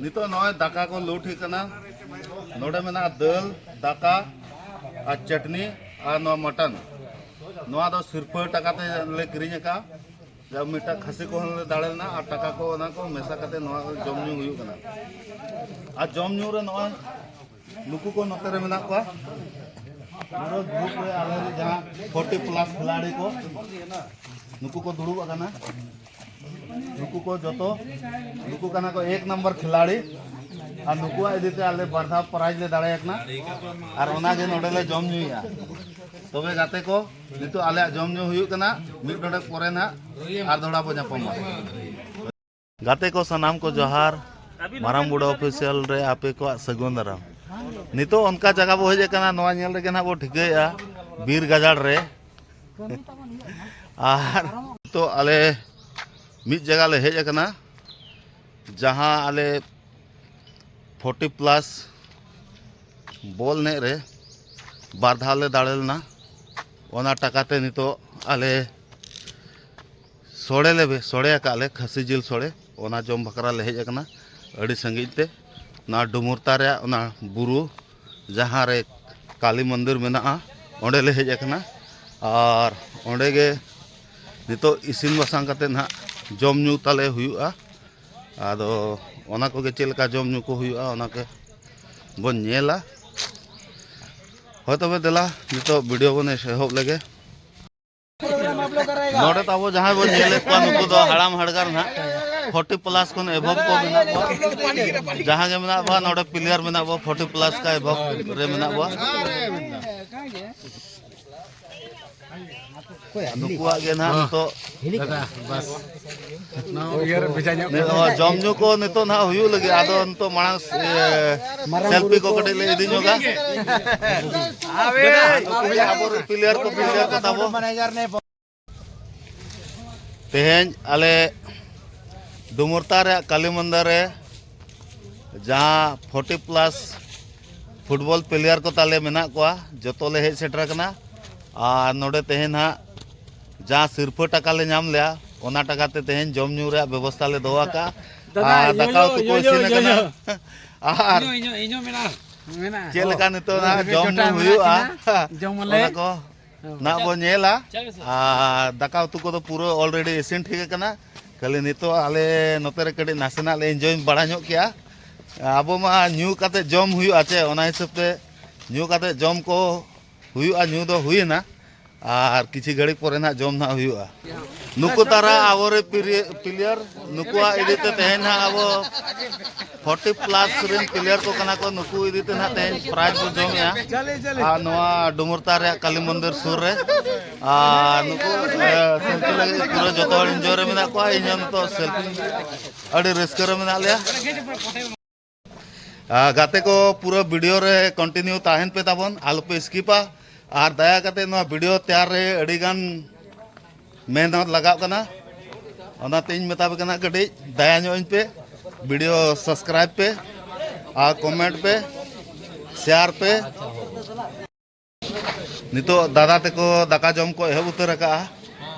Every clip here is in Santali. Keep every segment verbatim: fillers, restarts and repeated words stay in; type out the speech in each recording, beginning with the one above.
ᱱᱤᱛᱚᱜ ᱱᱚᱜᱼᱚᱭ ᱫᱟᱠᱟ ᱠᱚ ᱞᱳᱰ ᱦᱩᱭᱩᱜ ᱠᱟᱱᱟ᱾ ᱱᱚᱰᱮ ᱢᱮᱱᱟᱜᱼᱟ ᱫᱟᱹᱞ, ᱫᱟᱠᱟ ᱟᱨ ᱪᱟᱴᱱᱤ ᱟᱨ ᱱᱚᱣᱟ ᱢᱚᱴᱚᱱ᱾ ᱱᱚᱣᱟ ᱫᱚ ᱥᱤᱨᱯᱟᱹ ᱴᱟᱠᱟ ᱛᱮ ᱞᱮ ᱠᱤᱨᱤᱧ ᱟᱠᱟᱫᱼᱟ᱾ ᱡᱟ ᱢᱤᱫᱴᱟᱝ ᱠᱷᱟᱹᱥᱤ ᱠᱚᱦᱚᱸ ᱞᱮ ᱫᱟᱲᱮ ᱞᱮᱱᱟ ᱟᱨ ᱴᱟᱠᱟ ᱠᱚ ᱚᱱᱟ ᱠᱚ ᱢᱮᱥᱟ ᱠᱟᱛᱮ ᱱᱚᱣᱟ ᱡᱚᱢ ᱧᱩ ᱦᱩᱭᱩᱜ ᱠᱟᱱᱟ᱾ ᱟᱨ ᱡᱚᱢ ᱧᱩ ᱨᱮ ᱱᱚᱜᱼᱚᱭ ᱱᱩᱠᱩ ᱠᱚ ᱱᱚᱛᱮ ᱨᱮ ᱢᱮᱱᱟᱜ ᱠᱚᱣᱟ᱾ ᱯᱩᱨᱟᱹ ᱜᱨᱩᱯ ᱨᱮ ᱟᱞᱮ ᱨᱮᱱ ᱡᱟᱦᱟᱸ ᱯᱷᱳᱨᱴᱤ ᱯᱞᱟᱥ ᱠᱷᱤᱞᱟᱲᱤ ᱠᱚ, ᱱᱩᱠᱩ ᱠᱚ ᱫᱩᱲᱩᱵ ᱟᱠᱟᱱᱟ᱾ ᱱᱩᱠᱩ ᱠᱚ ᱡᱚᱛᱚ, ᱱᱩᱠᱩ ᱠᱟᱱᱟ ᱠᱚ ᱮᱠ ᱱᱟᱢᱵᱟᱨ ᱠᱷᱤᱞᱟᱲᱤ᱾ ᱟᱨ ᱱᱩᱠᱩᱣᱟᱜ ᱤᱫᱤ ᱛᱮ ᱟᱞᱮ ᱵᱟᱨ ᱫᱷᱟᱣ ᱯᱨᱟᱭᱤᱡᱽ ᱞᱮ ᱫᱟᱲᱮ ᱟᱠᱟᱱᱟ᱾ ᱟᱨ ᱚᱱᱟ ᱜᱮ ᱱᱚᱰᱮ ᱞᱮ ᱡᱚᱢ ᱧᱩᱭᱮᱫᱼᱟ᱾ ᱛᱚᱵᱮ ᱜᱟᱛᱮ ᱠᱚ, ᱱᱤᱛᱚᱜ ᱟᱞᱮᱭᱟᱜ ᱡᱚᱢ ᱧᱩ ᱦᱩᱭᱩᱜ ᱠᱟᱱᱟ᱾ ᱢᱤᱫ ᱰᱚᱸᱰᱮᱠ ᱯᱚᱨᱮ ᱱᱟᱦᱟᱜ ᱟᱨ ᱫᱚᱦᱲᱟ ᱵᱚ ᱧᱟᱯᱟᱢᱟ᱾ ᱜᱟᱛᱮ ᱠᱚ ᱥᱟᱱᱟᱢ ᱠᱚ ᱡᱚᱦᱟᱨ, ᱢᱟᱨᱟᱝ ᱵᱩᱨᱩ ᱚᱯᱷᱤᱥᱤᱭᱟᱞ ᱨᱮ ᱟᱯᱮ ᱠᱚᱣᱟᱜ ᱥᱟᱹᱜᱩᱱ ᱫᱟᱨᱟᱢ᱾ ᱱᱤᱛᱚᱜ ᱚᱱᱠᱟ ᱡᱟᱭᱜᱟ ᱵᱚ ᱦᱮᱡ ᱟᱠᱟᱱᱟ, ᱱᱚᱣᱟ ᱧᱮᱞ ᱨᱮᱜᱮ ᱱᱟᱦᱟᱜ ᱵᱚ ᱴᱷᱤᱠᱟᱹᱭᱮᱫᱼᱟ ᱵᱤᱨ ᱜᱟᱡᱟᱲ ᱨᱮ᱾ ᱟᱨ ᱱᱤᱛᱚᱜ ᱟᱞᱮ ᱢᱤᱫ ᱡᱟᱭᱜᱟ ᱞᱮ ᱦᱮᱡ ᱟᱠᱟᱱᱟ, ᱡᱟᱦᱟᱸ ᱟᱞᱮ ᱯᱷᱳᱨᱴᱤ ᱯᱞᱟᱥ ᱵᱚᱞ ᱮᱱᱮᱡ ᱨᱮ ᱵᱟᱨ ᱫᱷᱟᱣ ᱞᱮ ᱫᱟᱲᱮ ᱞᱮᱱᱟ᱾ ᱚᱱᱟ ᱴᱟᱠᱟ ᱛᱮ ᱱᱤᱛᱚᱜ ᱟᱞᱮ ᱥᱚᱲᱮ ᱞᱮ ᱵᱮ-, ᱥᱚᱲᱮ ᱟᱠᱟᱫ ᱞᱮ, ᱠᱷᱟᱹᱥᱤ ᱡᱤᱞ ᱥᱚᱲᱮ, ᱚᱱᱟ ᱡᱚᱢ ᱵᱟᱠᱷᱨᱟ ᱞᱮ ᱦᱮᱡ ᱟᱠᱟᱱᱟ ᱟᱹᱰᱤ ᱥᱟᱺᱜᱤᱧ ᱛᱮ᱾ ᱚᱱᱟ ᱰᱩᱢᱩᱨᱛᱟ ᱨᱮᱭᱟᱜ ᱚᱱᱟ ᱵᱩᱨᱩ, ᱡᱟᱦᱟᱸ ᱨᱮ ᱠᱟᱞᱤ ᱢᱚᱱᱫᱤᱨ ᱢᱮᱱᱟᱜᱼᱟ, ᱚᱸᱰᱮ ᱞᱮ ᱦᱮᱡ ᱟᱠᱟᱱᱟ᱾ ᱟᱨ ᱚᱸᱰᱮ ᱜᱮ ᱱᱤᱛᱚᱜ ᱤᱥᱤᱱ ᱵᱟᱥᱟᱝ ᱠᱟᱛᱮ ᱱᱟᱦᱟᱜ ᱡᱚᱢ ᱧᱩ ᱛᱟᱞᱮ ᱦᱩᱭᱩᱜᱼᱟ᱾ ᱟᱫᱚ ᱚᱱᱟ ᱠᱚᱜᱮ ᱪᱮᱫ ᱞᱮᱠᱟ ᱡᱚᱢ ᱧᱩ ᱠᱚ ᱦᱩᱭᱩᱜᱼᱟ, ᱚᱱᱟ ᱠᱚ ᱵᱚᱱ ᱧᱮᱞᱟ᱾ ᱦᱳᱭ ᱛᱚᱵᱮ ᱫᱮᱞᱟ, ᱱᱤᱛᱚᱜ ᱵᱷᱤᱰᱤᱭᱳ ᱵᱚᱱ ᱮᱦᱚᱵ ᱞᱮᱜᱮ᱾ ᱱᱚᱰᱮ ᱛᱟᱵᱚ ᱡᱟᱦᱟᱸᱭ ᱵᱚᱱ ᱧᱮᱞᱮᱫ ᱠᱚᱣᱟ, ᱱᱩᱠᱩ ᱫᱚ ᱦᱟᱲᱟᱢ ᱦᱟᱲᱜᱟᱨ ᱱᱟᱦᱟᱜ ᱯᱷᱳᱨᱴᱤ ᱯᱞᱟᱥ ᱠᱷᱚᱱ ᱮᱵᱷᱚᱵ ᱠᱚ ᱢᱮᱱᱟᱜ ᱠᱚᱣᱟ᱾ ᱡᱟᱦᱟᱸ ᱜᱮ ᱢᱮᱱᱟᱜ ᱠᱚᱣᱟ, ᱱᱚᱰᱮ ᱯᱞᱮᱭᱟᱨ ᱢᱮᱱᱟᱜ ᱠᱚᱣᱟ, ᱯᱷᱳᱨᱴᱤ ᱯᱞᱟᱥ ᱠᱷᱚᱱ ᱮᱵᱷᱚᱵ ᱨᱮ ᱢᱮᱱᱟᱜ ᱠᱚᱣᱟ᱾ ᱱᱩᱠᱩᱣᱟᱜ ᱜᱮ ᱱᱟᱦᱟᱜ ᱱᱤᱛᱚᱜ ᱫᱟᱫᱟ, ᱵᱟᱥ᱾ ᱱᱚᱣᱟ ᱤᱭᱟᱹ ᱨᱮ ᱵᱷᱮᱡᱟ ᱧᱚᱜ ᱱᱤᱛᱚᱜ ᱦᱚᱸ ᱡᱚᱢ ᱧᱩ ᱠᱚ ᱱᱤᱛᱚᱜ ᱱᱟᱦᱟᱜ ᱦᱩᱭᱩᱜ ᱞᱟᱹᱜᱤᱫ, ᱟᱫᱚ ᱱᱤᱛᱚᱜ ᱢᱟᱲᱟᱝ, ᱤᱭᱟᱹ, ᱢᱟᱨᱟᱝ ᱥᱮᱞᱯᱷᱤ ᱵᱩᱨᱩ ᱠᱚ ᱠᱚ ᱠᱟᱹᱴᱤᱡ ᱞᱮ ᱤᱫᱤ ᱧᱚᱜᱟ᱾ ᱟᱵᱚᱨᱮᱱ ᱯᱞᱮᱭᱟᱨ ᱠᱚ, ᱯᱞᱮᱭᱟᱨ ᱠᱚ ᱛᱟᱵᱚ᱾ ᱛᱮᱦᱮᱧ ᱟᱞᱮ ᱰᱩᱢᱩᱨᱛᱟ ᱨᱮᱭᱟᱜ ᱠᱟᱞᱤ ᱢᱚᱱᱫᱤᱨ ᱨᱮ ᱡᱟᱦᱟᱸ ᱯᱷᱳᱨᱴᱤ ᱯᱞᱟᱥ ᱯᱷᱩᱴᱵᱚᱞ ᱯᱞᱮᱭᱟᱨ ᱠᱚ ᱛᱟᱞᱮ ᱢᱮᱱᱟᱜ ᱠᱚᱣᱟ, ᱡᱚᱛᱚ ᱞᱮ ᱦᱮᱡ ᱥᱮᱴᱮᱨ ᱟᱠᱟᱱᱟ᱾ ᱟᱨ ᱱᱚᱰᱮ ᱛᱮᱦᱮᱧ ᱦᱟᱸᱜ ᱡᱟᱦᱟᱸ ᱥᱤᱨᱯᱟᱹ ᱴᱟᱠᱟ ᱞᱮ ᱧᱟᱢ ᱞᱮᱜᱼᱟ, ᱚᱱᱟ ᱴᱟᱠᱟ ᱛᱮ ᱛᱮᱦᱮᱧ ᱡᱚᱢ ᱧᱩ ᱨᱮᱭᱟᱜ ᱵᱮᱵᱚᱥᱛᱷᱟ ᱞᱮ ᱫᱚᱦᱚ ᱟᱠᱟᱫᱼᱟ᱾ ᱫᱟᱫᱟ, ᱟᱨ ᱫᱟᱠᱟ ᱩᱛᱩ ᱠᱚ ᱤᱥᱤᱱ ᱟᱠᱟᱱᱟ᱾ ᱟᱨ ᱤᱧ ᱦᱚᱸ, ᱤᱧ ᱦᱚᱸ ᱢᱮᱱᱟᱜᱼᱟ᱾ ᱪᱮᱫ ᱞᱮᱠᱟ ᱱᱤᱛᱚᱜ ᱱᱟᱦᱟᱜ ᱡᱚᱢ ᱧᱩ ᱦᱩᱭᱩᱜᱼᱟ, ᱡᱚᱢ ᱟᱞᱮ᱾ ᱚᱱᱟ ᱠᱚ ᱱᱟᱦᱟᱜ ᱵᱚ ᱧᱮᱞᱟ᱾ ᱟᱨ ᱫᱟᱠᱟ ᱩᱛᱩ ᱠᱚᱫᱚ ᱯᱩᱨᱟᱹ already ᱤᱥᱤᱱ ᱴᱷᱤᱠ ᱟᱠᱟᱱᱟ᱾ ᱠᱷᱟᱹᱞᱤ ᱱᱤᱛᱚᱜ ᱟᱞᱮ ᱱᱚᱛᱮ ᱨᱮ ᱠᱟᱹᱴᱤᱡ ᱱᱟᱥᱮᱱᱟᱜ ᱞᱮ enjoy ᱵᱟᱲᱟ ᱧᱚᱜ ᱠᱮᱜᱼᱟ᱾ ᱟᱵᱚ ᱢᱟ ᱧᱩ ᱠᱟᱛᱮ ᱡᱚᱢ ᱦᱩᱭᱩᱜᱼᱟ ᱪᱮ, ᱚᱱᱟ ᱦᱤᱥᱟᱹᱵ ᱛᱮ ᱧᱩ ᱠᱟᱛᱮ ᱡᱚᱢ ᱠᱚ ᱦᱩᱭᱩᱜᱼᱟ, ᱧᱩ ᱫᱚ ᱦᱩᱭᱮᱱᱟ᱾ ᱟᱨ ᱠᱤᱪᱷᱤ ᱜᱷᱟᱹᱲᱤᱡ ᱯᱚᱨᱮ ᱱᱟᱦᱟᱜ ᱡᱚᱢ ᱱᱟᱦᱟᱜ ᱦᱩᱭᱩᱜᱼᱟ᱾ ᱱᱩᱠᱩ ᱛᱟᱨᱟ ᱟᱵᱚᱨᱮ ᱯᱤᱨᱤᱭᱟᱹ-, player, ᱱᱩᱠᱩᱣᱟᱜ ᱤᱫᱤ ᱛᱮ ᱛᱮᱦᱮᱧ ᱱᱟᱦᱟᱜ ᱟᱵᱚ forty plus ᱨᱮᱱ player ᱠᱚ ᱠᱟᱱᱟ ᱠᱚ, ᱱᱩᱠᱩ ᱤᱫᱤ ᱛᱮ ᱱᱟᱦᱟᱜ ᱛᱮᱦᱮᱧ prize ᱵᱚ ᱡᱚᱢᱮᱜᱼᱟ᱾ ᱟᱨ ᱱᱚᱣᱟ ᱰᱩᱢᱩᱨᱛᱟ ᱨᱮᱭᱟᱜ ᱠᱟᱞᱤ ᱢᱚᱱᱫᱤᱨ ᱥᱩᱨ ᱨᱮ᱾ ᱟᱨ ᱱᱩᱠᱩ, ᱮ, selfie ᱞᱟᱹᱜᱤᱫ ᱯᱩᱨᱟᱹ ᱡᱚᱛᱚ ᱦᱚᱲ enjoy ᱨᱮ ᱢᱮᱱᱟᱜ ᱠᱚᱣᱟ, ᱤᱧ ᱦᱚᱸ ᱱᱤᱛᱚᱜ selfie ᱟᱹᱰᱤ ᱨᱟᱹᱥᱠᱟᱹ ᱨᱮ ᱢᱮᱱᱟᱜ ᱞᱮᱭᱟ᱾ ᱟᱨ ᱜᱟᱛᱮ ᱠᱚ, ᱯᱩᱨᱟᱹ video ᱨᱮ continue ᱛᱟᱦᱮᱱ ᱯᱮ ᱛᱟᱵᱚᱱ, ᱟᱞᱚ ᱯᱮ skipᱟ᱾ ᱟᱨ ᱫᱟᱭᱟ ᱠᱟᱛᱮ ᱱᱚᱣᱟ video ᱛᱮᱭᱟᱨ ᱨᱮ ᱟᱹᱰᱤ ᱜᱟᱱ ᱢᱮᱦᱱᱚᱛ ᱞᱟᱜᱟᱜ ᱠᱟᱱᱟ, ᱚᱱᱟᱛᱮᱧ ᱢᱮᱛᱟ ᱯᱮ ᱠᱟᱱᱟ ᱠᱟᱹᱴᱤᱡ ᱫᱟᱭᱟ ᱧᱚᱜ ᱟᱹᱧ ᱯᱮ, video subscribe ᱯᱮ ᱟᱨ comment ᱯᱮ, share ᱯᱮ᱾ ᱱᱤᱛᱚᱜ ᱫᱟᱫᱟ ᱛᱮᱠᱚ ᱫᱟᱠᱟ ᱡᱚᱢ ᱠᱚ ᱮᱦᱚᱵ ᱩᱛᱟᱹᱨ ᱟᱠᱟᱜᱼᱟ᱾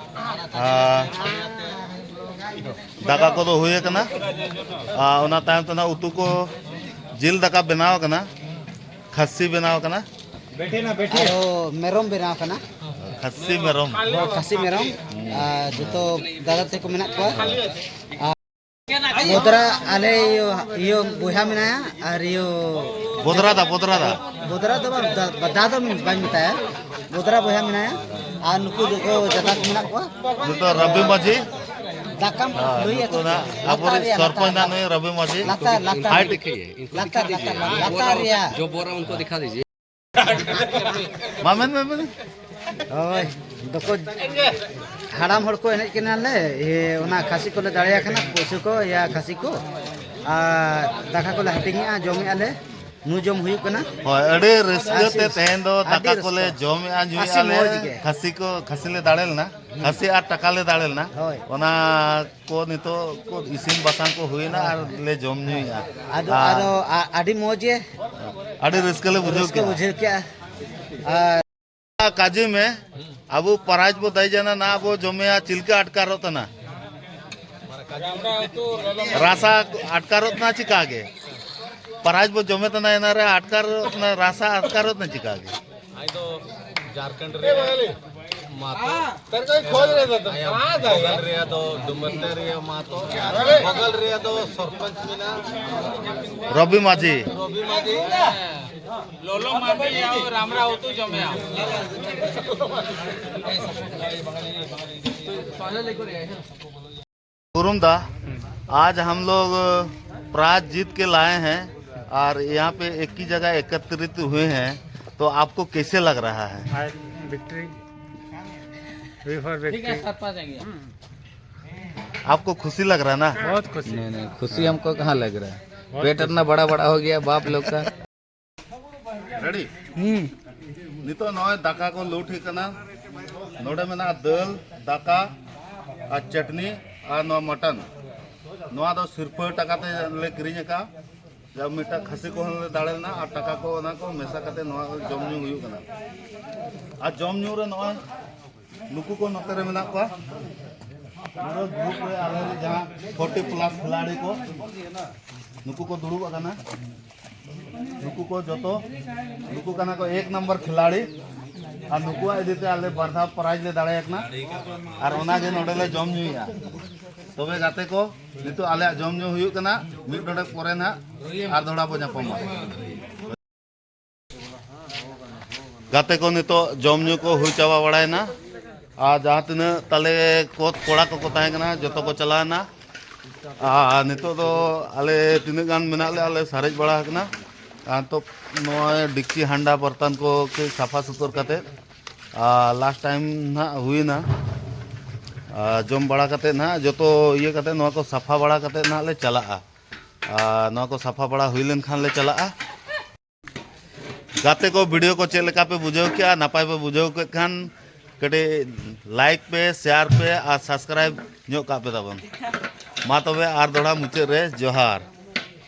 ᱟᱨ ᱫᱟᱠᱟ ᱠᱚᱫᱚ ᱦᱩᱭ ᱟᱠᱟᱱᱟ᱾ ᱟᱨ ᱚᱱᱟ ᱛᱟᱭᱚᱢ ᱛᱮ ᱱᱟᱜ ᱩᱛᱩ ᱠᱚ, ᱡᱤᱞ ᱫᱟᱠᱟ ᱵᱮᱱᱟᱣ ᱟᱠᱟᱱᱟ, ᱠᱷᱟᱹᱥᱤ ᱵᱮᱱᱟᱣ ᱟᱠᱟᱱᱟ᱾ ᱟᱨᱚ ᱢᱮᱨᱚᱢ ᱵᱮᱱᱟᱣ ᱟᱠᱟᱱᱟ᱾ ᱠᱷᱟᱹᱥᱤ ᱢᱮᱨᱚᱢ᱾ ᱦᱳᱭ, ᱠᱷᱟᱹᱥᱤ ᱢᱮᱨᱚᱢ᱾ ᱟᱨ ᱡᱚᱛᱚ ᱫᱟᱫᱟ ᱛᱮᱠᱚ ᱢᱮᱱᱟᱜ ᱠᱚᱣᱟ᱾ ᱵᱚᱫᱽᱨᱟ, ᱟᱞᱮ ᱤᱭᱟᱹ, ᱤᱭᱟᱹ ᱵᱚᱭᱦᱟ ᱢᱮᱱᱟᱭᱟ, ᱟᱨ ᱤᱭᱟᱹ ᱵᱚᱫᱽᱨᱟ ᱫᱟ, ᱵᱚᱫᱽᱨᱟ ᱫᱟ᱾ ᱵᱚᱫᱽᱨᱟ ᱫᱚ ᱵᱟᱝ, ᱫᱟ-, ᱫᱟ ᱫᱚ ᱵᱟᱹᱧ ᱢᱮᱛᱟᱭᱟ᱾ ᱵᱚᱫᱽᱨᱟ ᱵᱚᱭᱦᱟ ᱢᱮᱱᱟᱭᱟ, ᱟᱨ ᱱᱩᱠᱩ ᱫᱚᱠᱚ ᱡᱟᱫᱟ ᱠᱚ ᱢᱮᱱᱟᱜ ᱠᱚᱣᱟ᱾ ᱱᱩᱠᱩ ᱨᱚᱵᱤ ᱢᱟᱹᱡᱷᱤ᱾ ᱫᱟᱠᱟᱢ ᱦᱮᱸ, ᱞᱟᱹᱭ ᱱᱩᱠᱩ ᱟᱠᱚ ᱱᱟᱜ ᱠᱟᱱᱟ᱾ ᱟᱵᱚᱨᱮᱱ ᱞᱟᱛᱟᱨ ᱨᱮᱭᱟ, ᱥᱚᱨᱯᱚᱧᱪ ᱞᱟᱛᱟᱨ᱾ ᱱᱟᱜ ᱱᱩᱭ ᱨᱚᱵᱤ ᱢᱟᱹᱡᱷᱤ᱾ ᱞᱟᱛᱟᱨ, ᱞᱟᱛᱟᱨ᱾ ᱦᱟᱭ ᱴᱷᱤᱠ ᱜᱮᱭᱟ᱾ ᱞᱟᱛᱟᱨ, ᱞᱟᱛᱟᱨ, ᱞᱟᱛᱟᱨ ᱨᱮᱭᱟ᱾ ᱡᱚ ᱵᱚᱨᱟ ᱩᱱᱠᱩ ᱫᱤᱠᱷᱟ ᱫᱤᱡᱤᱭᱮ᱾ ᱢᱟ ᱢᱮᱱ ᱢᱮ, ᱢᱮᱱ ᱢᱮ᱾ ᱦᱳᱭ, ᱫᱚᱠᱚ ᱦᱟᱲᱟᱢ ᱦᱚᱲ ᱠᱚ ᱮᱱᱮᱡ ᱠᱟᱱᱟ ᱞᱮ, ᱤᱭᱟᱹ, ᱚᱱᱟ ᱠᱷᱟᱹᱥᱤ ᱠᱚᱞᱮ ᱫᱟᱲᱮᱭᱟ ᱠᱟᱱᱟ, ᱯᱩᱭᱥᱟᱹ ᱠᱚ, ᱤᱭᱟᱹ, ᱠᱷᱟᱹᱥᱤ ᱠᱚ, ᱟᱨ ᱫᱟᱠᱟ ᱠᱚᱞᱮ ᱦᱟᱹᱴᱤᱧᱮᱜᱼᱟ, ᱡᱚᱢᱮᱜᱼᱟ ᱞᱮ, ᱧᱩ ᱡᱚᱢ ᱦᱩᱭᱩᱜ ᱠᱟᱱᱟ᱾ ᱦᱳᱭ, ᱟᱹᱰᱤ ᱨᱟᱹᱥᱠᱟᱹ ᱟᱹᱰᱤ ᱛᱮ ᱨᱟᱹᱥᱠᱟᱹ, ᱛᱮᱦᱮᱧ ᱫᱚ ᱟᱹᱰᱤ ᱫᱟᱠᱟ ᱠᱚᱞᱮ ᱨᱟᱹᱥᱠᱟᱹ᱾ ᱡᱚᱢᱮᱜᱼᱟ, ᱧᱩᱭᱮᱜᱼᱟ ᱠᱷᱟᱹᱥᱤ ᱞᱮ᱾ ᱢᱚᱡᱽ ᱜᱮ᱾ ᱠᱷᱟᱹᱥᱤ ᱠᱚ, ᱠᱷᱟᱹᱥᱤ ᱞᱮ ᱫᱟᱲᱮ ᱞᱮᱱᱟ, ᱠᱷᱟᱹᱥᱤ ᱟᱨ ᱴᱟᱠᱟ ᱞᱮ ᱫᱟᱲᱮ ᱞᱮᱱᱟ᱾ ᱦᱳᱭ᱾ ᱚᱱᱟ ᱠᱚ ᱱᱤᱛᱚᱜ ᱠᱚ ᱤᱥᱤᱱ ᱵᱟᱥᱟᱝ ᱠᱚ ᱦᱩᱭᱱᱟ ᱟᱨ ᱞᱮ ᱡᱚᱢ ᱧᱩᱭᱮᱜᱼᱟ᱾ ᱟᱫᱚ, ᱟᱨ ᱟᱫᱚ ᱟ-, ᱟᱹᱰᱤ ᱢᱚᱡᱽ ᱜᱮ᱾ ᱟᱹᱰᱤ ᱨᱟᱹᱥᱠᱟᱹ ᱞᱮ ᱵᱩᱡᱷᱟᱹᱣ ᱨᱟᱹᱥᱠᱟᱹ ᱠᱮᱜᱼᱟ᱾ ᱵᱩᱡᱷᱟᱹᱣ ᱠᱮᱜᱼᱟ᱾ ᱟᱨ ᱠᱟᱡᱮ ᱢᱮ, ᱟᱵᱚ ᱯᱟᱨᱟᱡᱽ ᱵᱚ ᱫᱟᱭ ᱡᱟᱱᱟ ᱱᱟ, ᱟᱵᱚ ᱡᱚᱢᱮᱭᱟ ᱪᱤᱞᱠᱟ ᱟᱴᱠᱟᱨᱚᱜ ᱛᱟᱱᱟ᱾ ᱨᱟᱥᱟ ᱟᱴᱠᱟᱨᱚᱜ ᱠᱟᱱᱟ ᱪᱤᱠᱟ ᱜᱮ? ᱯᱨᱟᱭᱤᱡᱽ ᱵᱚ ᱡᱚᱢᱮ ᱛᱟᱦᱮᱱᱟ, ᱮᱱᱟ ᱨᱮ ᱟᱴᱠᱟᱨᱚᱜ ᱠᱟᱱᱟ, ᱨᱟᱥᱟ ᱟᱴᱠᱟᱨᱚᱜ ᱠᱟᱱᱟ ᱪᱤᱠᱟ ᱜᱮ? ᱟᱭ ᱫᱚ ᱡᱷᱟᱨᱠᱷᱚᱸᱰ ᱨᱮ ᱢᱟᱛᱚ, ᱛᱟᱨᱠᱟᱭ ᱠᱷᱚᱡ ᱨᱮ ᱫᱚ ᱟᱭᱟᱢ ᱠᱟᱦᱟᱸ ᱫᱟᱭ? ᱵᱚᱜᱚᱞ ᱨᱮ ᱫᱚ ᱫᱩᱢᱟᱹᱛᱮ ᱨᱮ ᱢᱟᱛᱚ, ᱵᱚᱜᱚᱞ ᱨᱮ ᱫᱚ ᱥᱚᱨᱯᱚᱧᱪ ᱢᱮᱱᱟᱜ ᱨᱚᱵᱤ ᱢᱟᱹᱡᱷᱤ᱾ ᱨᱚᱵᱤ ᱢᱟᱹᱡᱷᱤ᱾ ᱞᱚᱞᱚ ᱢᱟᱹᱰᱤ ᱟᱨ ᱨᱟᱢᱲᱟ ᱩᱛᱩ ᱡᱚᱢᱮᱭᱟ᱾ कुरुम दा, आज हम लोग प्राइज जीत के लाए हैं और यहाँ पे एक ही जगह एकत्रित हुए हैं, तो आपको कैसे लग रहा है? आज विक्ट्री, वी फॉर विक्ट्री। आपको खुशी लग रहा है ना? बहुत खुशी। नहीं, नहीं, खुशी हमको कहाँ लग रहा है? पेट इतना बड़ा बड़ा हो गया बाप लोग का। ᱨᱮᱰᱤ? ᱦᱩᱸ᱾ ᱱᱤᱛᱚᱜ ᱱᱚᱜᱼᱚᱭ ᱫᱟᱠᱟ ᱠᱚ ᱞᱩᱴ ᱦᱩᱭᱩᱜ ᱠᱟᱱᱟ᱾ ᱱᱚᱰᱮ ᱢᱮᱱᱟᱜᱼᱟ ᱫᱟᱹᱞ, ᱫᱟᱠᱟ ᱟᱨ ᱪᱟᱴᱱᱤ ᱟᱨ ᱱᱚᱣᱟ ᱢᱚᱴᱚᱱ᱾ ᱱᱚᱣᱟ ᱫᱚ ᱥᱤᱨᱯᱟᱹ ᱴᱟᱠᱟ ᱛᱮ ᱞᱮ ᱠᱤᱨᱤᱧ ᱟᱠᱟᱫᱼᱟ᱾ ᱡᱟ ᱢᱤᱫᱴᱟᱝ ᱠᱷᱟᱹᱥᱤ ᱠᱚᱦᱚᱸ ᱞᱮ ᱫᱟᱲᱮ ᱞᱮᱱᱟ ᱟᱨ ᱴᱟᱠᱟ ᱠᱚ ᱚᱱᱟ ᱠᱚ ᱢᱮᱥᱟ ᱠᱟᱛᱮ ᱱᱚᱣᱟ ᱡᱚᱢ ᱧᱩ ᱦᱩᱭᱩᱜ ᱠᱟᱱᱟ᱾ ᱟᱨ ᱡᱚᱢ ᱧᱩ ᱨᱮ ᱱᱚᱜᱼᱚᱭ ᱱᱩᱠᱩ ᱠᱚ ᱱᱚᱛᱮ ᱨᱮ ᱢᱮᱱᱟᱜ ᱠᱚᱣᱟ᱾ ᱯᱩᱨᱟᱹ ᱜᱨᱩᱯ ᱨᱮ ᱟᱞᱮ ᱨᱮᱱ ᱡᱟᱦᱟᱸ ᱯᱷᱳᱨᱴᱤ ᱯᱞᱟᱥ ᱠᱷᱤᱞᱟᱲᱤ ᱠᱚ, ᱱᱩᱠᱩ ᱠᱚ ᱫᱩᱲᱩᱵ ᱟᱠᱟᱱᱟ᱾ ᱱᱩᱠᱩ ᱠᱚ ᱡᱚᱛᱚ, ᱱᱩᱠᱩ ᱠᱟᱱᱟ ᱠᱚ ᱮᱠ ᱱᱟᱢᱵᱟᱨ ᱠᱷᱤᱞᱟᱲᱤ᱾ ᱟᱨ ᱱᱩᱠᱩᱣᱟᱜ ᱤᱫᱤ ᱛᱮ ᱟᱞᱮ ᱵᱟᱨ ᱫᱷᱟᱣ ᱯᱨᱟᱭᱤᱡᱽ ᱞᱮ ᱫᱟᱲᱮ ᱟᱠᱟᱱᱟ᱾ ᱟᱨ ᱚᱱᱟ ᱜᱮ ᱱᱚᱰᱮ ᱞᱮ ᱡᱚᱢ ᱧᱩᱭᱮᱫᱼᱟ᱾ ᱛᱚᱵᱮ ᱜᱟᱛᱮ ᱠᱚ, ᱱᱤᱛᱚᱜ ᱟᱞᱮᱭᱟᱜ ᱡᱚᱢ ᱧᱩ ᱦᱩᱭᱩᱜ ᱠᱟᱱᱟ᱾ ᱢᱤᱫ ᱰᱚᱸᱰᱮᱠ ᱯᱚᱨᱮ ᱱᱟᱦᱟᱜ ᱟᱨ ᱫᱚᱦᱲᱟ ᱵᱚ ᱧᱟᱯᱟᱢᱟ᱾ ᱜᱟᱛᱮ ᱠᱚ, ᱱᱤᱛᱚᱜ ᱡᱚᱢ ᱧᱩ ᱠᱚ ᱦᱩᱭ ᱪᱟᱵᱟ ᱵᱟᱲᱟᱭᱮᱱᱟ᱾ ᱟᱨ ᱡᱟᱦᱟᱸ ᱛᱤᱱᱟᱹᱜ ᱛᱟᱞᱮ ᱠᱚ ᱠᱚᱲᱟ ᱠᱚᱠᱚ ᱛᱟᱦᱮᱸ ᱠᱟᱱᱟ, ᱡᱚᱛᱚ ᱠᱚ ᱪᱟᱞᱟᱣᱮᱱᱟ᱾ ᱟᱨ ᱱᱤᱛᱚᱜ ᱫᱚ ᱟᱞᱮ ᱛᱤᱱᱟᱹᱜ ᱜᱟᱱ ᱢᱮᱱᱟᱜ ᱞᱮᱭᱟ, ᱟᱞᱮ ᱥᱟᱨᱮᱡ ᱵᱟᱲᱟ ᱟᱠᱟᱱᱟ᱾ ᱟᱨ ᱱᱤᱛᱚᱜ ᱱᱚᱜᱼᱚᱭ ᱰᱮᱠᱪᱤ ᱦᱟᱱᱰᱟ ᱵᱟᱨᱛᱟᱱ ᱠᱚ ᱠᱟᱹᱡ ᱥᱟᱯᱷᱟ ᱥᱩᱛᱟᱹᱨ ᱠᱟᱛᱮᱫ, ᱟᱨ ᱞᱟᱥᱴ ᱴᱟᱭᱤᱢ ᱱᱟᱦᱟᱜ ᱦᱩᱭᱮᱱᱟ᱾ ᱟᱨ ᱡᱚᱢ ᱵᱟᱲᱟ ᱠᱟᱛᱮᱫ ᱱᱟᱦᱟᱜ ᱡᱚᱛᱚ ᱤᱭᱟᱹ ᱠᱟᱛᱮᱫ, ᱱᱚᱣᱟ ᱠᱚ ᱥᱟᱯᱷᱟ ᱵᱟᱲᱟ ᱠᱟᱛᱮᱫ ᱱᱟᱦᱟᱜ ᱞᱮ ᱪᱟᱞᱟᱜᱼᱟ᱾ ᱟᱨ ᱱᱚᱣᱟ ᱠᱚ ᱥᱟᱯᱷᱟ ᱵᱟᱲᱟ ᱦᱩᱭ ᱞᱮᱱᱠᱷᱟᱱ ᱞᱮ ᱪᱟᱞᱟᱜᱼᱟ᱾ ᱜᱟᱛᱮ ᱠᱚ, ᱵᱷᱤᱰᱤᱭᱳ ᱠᱚ ᱪᱮᱫ ᱞᱮᱠᱟ ᱯᱮ ᱵᱩᱡᱷᱟᱹᱣ ᱠᱮᱜᱼᱟ? ᱱᱟᱯᱟᱭ ᱯᱮ ᱵᱩᱡᱷᱟᱹᱣ ᱠᱮᱫ ᱠᱷᱟᱱ ᱠᱟᱹᱴᱤᱡ ᱞᱟᱭᱤᱠ ᱯᱮ, ᱥᱮᱭᱟᱨ ᱯᱮ ᱟᱨ ᱥᱟᱵᱥᱠᱨᱟᱭᱤᱵ ᱧᱚᱜ ᱠᱟᱜ ᱯᱮ ᱛᱟᱵᱚᱱ᱾ ᱢᱟ ᱛᱚᱵᱮ ᱟᱨ ᱫᱚᱦᱲᱟ ᱢᱩᱪᱟᱹᱫ ᱨᱮ ᱡᱚᱦᱟᱨ᱾